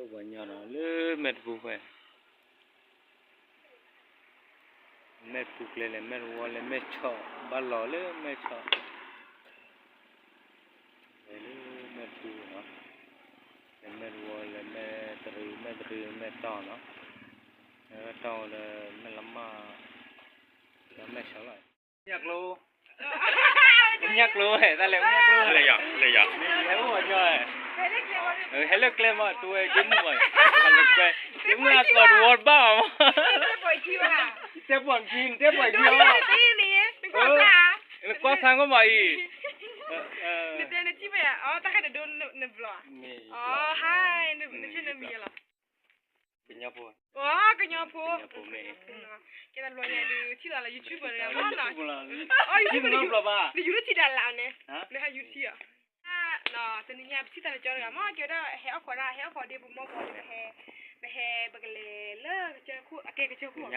ပှၤညီနီၤ လၢမဲာ်တပူၤဖဲ မဲာ်တပူၤကျဲလဲၣ် မဲာ်တဝီလဲၣ် မဲာ်ဆီၣ် ဘၣ်လီၤလၢမဲာ်ဆီၣ် လဲၤလၢမဲာ်တပူၤနီၤ လဲၤမဲာ်တဝီလဲၣ် မဲာ်တရံး မဲာ်တရံး မဲာ်တီၢ်နီၤ မဲာ်တီၢ်ဒီး မဲာ်လမၢ် ဒီးမဲာ်ဆီၣ်လီၤ ညၣ်ကျိ ညၣ်ကျိဝဲ တၢ်လဲၤညၣ်ကျိဝဲ လဲၤယၤ လဲၤယၤ လဲၤအိၣ်ဝဲညီဝဲ ဟဲလၢကျဲမး တဝဲက့မုၢ်မး ဟဲလၢကျဲ က့မုၢ်အကီၢ်တဝီတဘၣ်မး တဲပှၤခံ တဲပှၤခံ နကွၢ်ဆၢကမးအံၤ နတဲနထံၣ်ဘၣ်ယၤ အတၢ်ခါန့ၣ်ဒိနဘျီ အဟါ နဆ့ၣ်နမံၤလီၤ ကညီဖိ ကညီဖိ ကညီဖိမ့ၢ် ကဲတၢ်ဘျီညါဒုး ထံၣ်လီၤလၢ YouTube တဂၤမ့ၢ်နီၤ နယူၤထံၣ်တၢ်လၢန့ၣ် နဟးယူၤထံၣ်အီၤ တနံၤညါပထံၣ်တၢ်လၢကၠီတဂၤမ့ၢ် ကဲဝဲဒၣ်ဟဲအီၣ်ခိးဒၣ် ဟဲအီၣ်ခိးဒ့ပမီၢ်ပှၤန့ၣ် ပဟဲ ပဟဲ ပကလဲၤလၢကစၢၢ်ခိၣ် အကဲကစၢၢ်ခိၣ်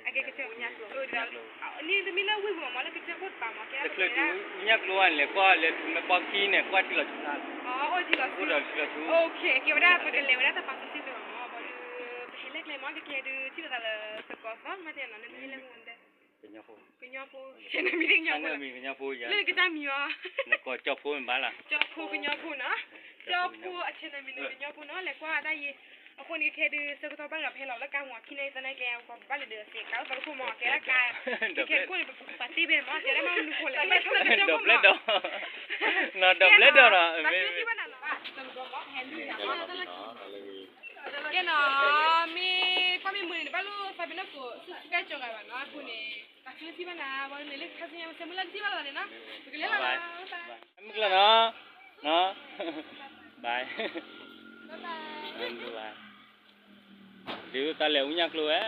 အကဲကစၢၢ်ခိၣ် န့ၣ်တမ့ၢ်လၢဝ့ၢ်ပူၤမး လၢကစၢၢ်ခိၣ်တပၤမး ကဲဒၣ် ညၣ်ကျိဝဲန့ၣ် လဲၤကွၢ်လၢထူမဲာ်ပီၢ်ခံန့ၣ် ကွၢ်ထံလီၤဆူလၢ် အိၣ်ထံလီၤဆူ အိၣ်ဒီးထံလီၤဆူ ကဲဝဲဒၣ်ပကလဲၤဝဲဒၣ်တပၤစံသ့ၣ်မး ဘၣ်ဒီး ပဟဲလၢကျဲမး ကကဲဒုး ထံၣ်လိာ်သးလၢသကိးသီမး တဲနီၤ နမံၤလၢမနုၤ ကညီဖိ ကညီဖိ ကညီဖိ လၢနကစၢ်မံၤအီၤ နကိးကၠီဖိမ့ၢ်ဘၣ်လီၤ ကၠီဖိကညီဖိနီၤ ကၠီဖိအဆဲနမံၤန့ၣ် ကညီဖိနီၤ လဲၤကွၢ်တၢ်ယံၤ အဃိန့ၣ် ကခဲဒုး ဆၢကတီၢ်ဘၣ်ဂၤ ပဟဲလီၤလၢကါမီၤခံန့ၣ် သနာ်က့ ပှၤဘၣ်လဲၤဒုးစ့းကါ ပကခိၣ်မီၤ ကဲလၢကါ ကခဲခိၣ်န့ၣ် ပပာ်တ့ၢ်ဘဲမီၤ ကဲလၢမနုၤခိၣ်လဲၣ် ဒီးပျဲၢ်ဒီး နီၤဒီးပျဲၢ်ဒီးနီၤ ကဲနီၤ မ့ၢ်ကွၢ်မ့ၢ်မုာ်န့ၣ် နဘၣ်လိၣ်သးပ့ၤနီၣ်ကိး subscribe ကၠီဂၤဘၣ်နီၤ အဃိန့ၣ် တၢ်ချၢထံၣ်ဘၣ်နၤ ဘၣ်န့ၣ်လၢခါဆူညါ ဆၢမုၢ်လၢ်ကထံၣ်ဘၣ်လီၤန့ၣ်နီၤ ပကလဲၤလီၤ မ့ၢ်ကလီၤနီၤ နီၤ bye ဒုးတၢ်လဲၤအူညၣ်ကျိဝဲ